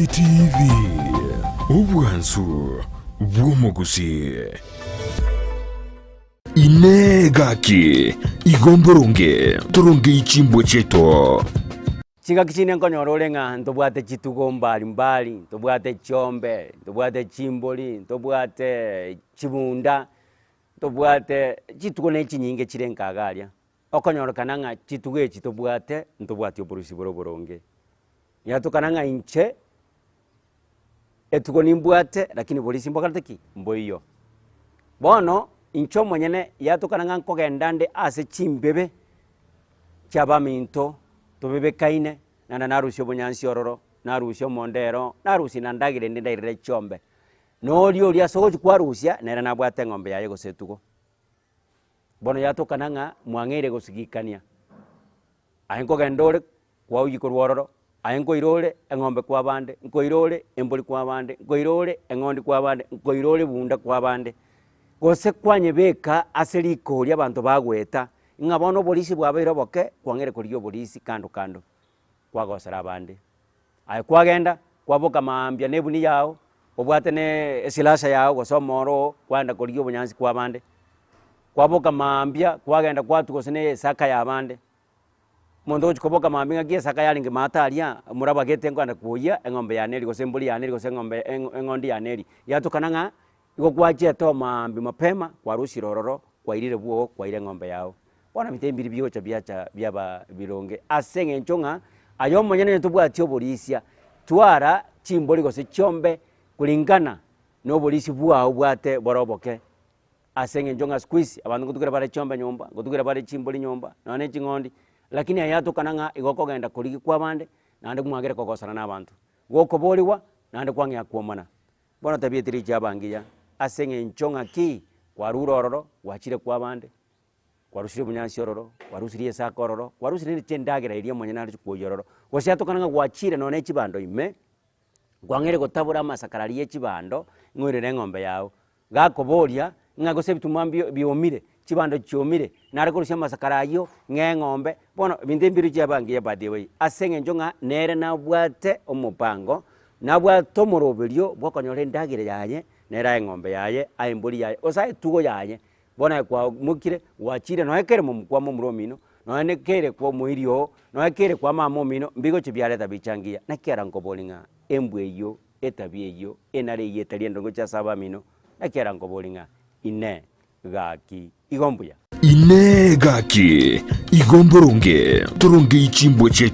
TV, obwansu bw'omogusii. Inee gaki, igo mboronge torongei chimbwa chiaito? Chingaki chinde nkonyora ore ng'a ntobwate chitugo mbali mbali, ntobwate chiombe, ntobwate chimbori, ntobwate chibunda, ntobwate chitugo na echinyinge chire nka iga aria. Okonyorekana ng'a chitugo echi tobwate, ntobwati oborusia bore oboronge. Yatokana ng'a inche, etugo nimbwate lakini borisia mbokorete ki? Mboiyo. Bono, inche omonyene yatokana ng'a nkogenda nde ase chimbebe chiabaminto tobebekaine, naende narusia obonyansi ororo, narusia omondero, narusia na ndagera ende ndairere chiombe. Na oria oria ase ogochia kwarusia, nere nabwate eng'ombe yaye gose etugo. Bono yatokana ng'a mwang'eire gosigikania, aye nkogenda ore kwaoyia korwa ororo, aye nkoira ore eng'ombe kwabande, nkoira ore embori kwabande, nkoira ore eng'ondi kwabande, nkoira ore ebunda kwabande, gose kwanyebeka ase rikori abanto bagoeta, ng'a bono oborisia bwabeire oboke, kwang'eire korigia oborisia kando kando, kwagosera abande. Aye kwagenda, kwaboka maambia na ebuni yao, obwate na esilasa yao gose omoro oo, kwaenda korigia obonyansi kwabande. Kwaboka maambia, kwagenda kwatwa gose na esaka ya abande. Omonto ogochia koboka maambia ng'aki esaka yarenge maate aria, omoraba gete nkoenda kwoyia eng'ombe yane eria gose embori yane eria gose eng'ombe eng'ondi yane eria. Yatokana ng'a igo gwachiete oo maambia mapema, kwarusire ororo, kwairire bwogo, kwaira eng'ombe yao. Bono ebinto ebi mbiri bigocha biacha biaba bironge ase eng'encho ng'a aye omonyene onye tobwati oborisia, twara chimbori gose chiombe kulingana na oborisia bwao obwate bore oboke. Ase eng'encho ng'a siku hizi abanto ngotugera bare chiombe nyomba, ngotugera bare chimbori nyomba, nonya na eching'ondi, lakini aye yatokana ng'a igo okogenda korigia kwa abande, naende mwagere kogosana na abanto. Gokoborigwa, naende kwang'ea kwomana. Bono tabia teri chiaba ngiya, ase eng'encho ng'aki kwarure ororo, gwachire kwa abande. Kwarusirie obonyansi ororo, kwarusirie esaka ororo, kwarusirie ne chindagera eria omonyene aroche kwoyia ororo. Gose atokana ng'a gwachire nonya ne chibando ime, kwang'eire gotabora amasakara aria ye chibando, ng'a oirere eng'ombe yao. Gakoboria, ng'a gose ebituma mbio biomire, chibando chiomire, nare korusia amasakara ayio, ng'ee eng'ombe, bono ebinto ebi mbirochio chiaba ngiya by the way, ase eng'encho ng'a nere nabwate omopango, nabwate omoroberio bwokonyora endagera yaye, nere aye eng'ombe yaye, aye embori yaye, gose aye etugo yaye. Bono aye kwamokire, gwachire nonya kere momokwa momura omino, nonya ne kere kwa omoiri oo, nonya kere kwa mama omino, mbigochia biareta bicha ngiya. Naki arankobori ng'a embwa eyio, etabia eyio, enare eyio etari ende gochia ase abamino, naki arankobori ng'a Inee, gaki, igo mbuya? Inee! Gaki, igo mboronge torongei chimbwa chiaito?